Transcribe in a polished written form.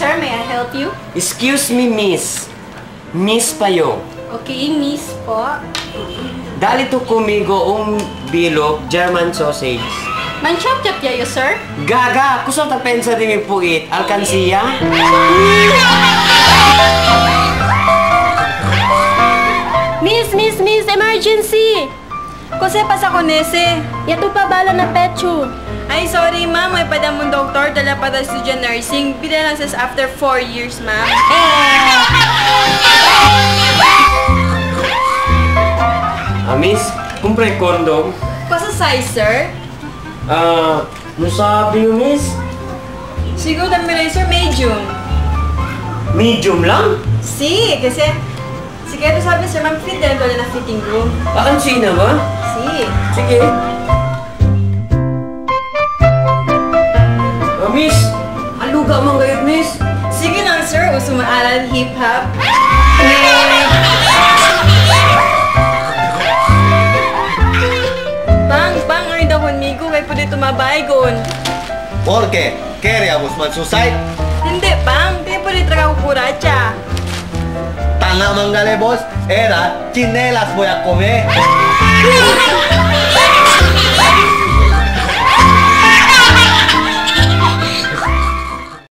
sir. May I help you? Excuse me, miss. Miss payo. Okay, miss po. Dalito kumigo bilog German sausage. Manchop chop yayo, sir. Gaga, kusog ta pensa di mi puit. Alkansiya? Miss, miss, miss, emergency! Kose pa sa konese. Yato pa bala na pecho. Ay, sorry ma'am. May padamong doktor. Dala pa daw student nursing. Bila lang says after 4 years, ma'am. Ah, miss, kumpre condom. Kosa size, sir? Ah, no sabi yun, miss? Siguro dami rin, sir. Medium. Medium lang? Si, kasi... Sige, ito sabi, sir, ma'am, fit din na fitting room. Akan sina ba? Si. Sige. Ah, miss, aluga man gayud, miss. Sige lang, sir. Uso maaral hip-hop. Pang, pang, ay daw conmigo. Kaya pwede tumabay gon. Porque queríamos man suicide. Hindi, pang. Kaya pwede traga kukuracha. Tanga mangalebos era chinelas voy a comer.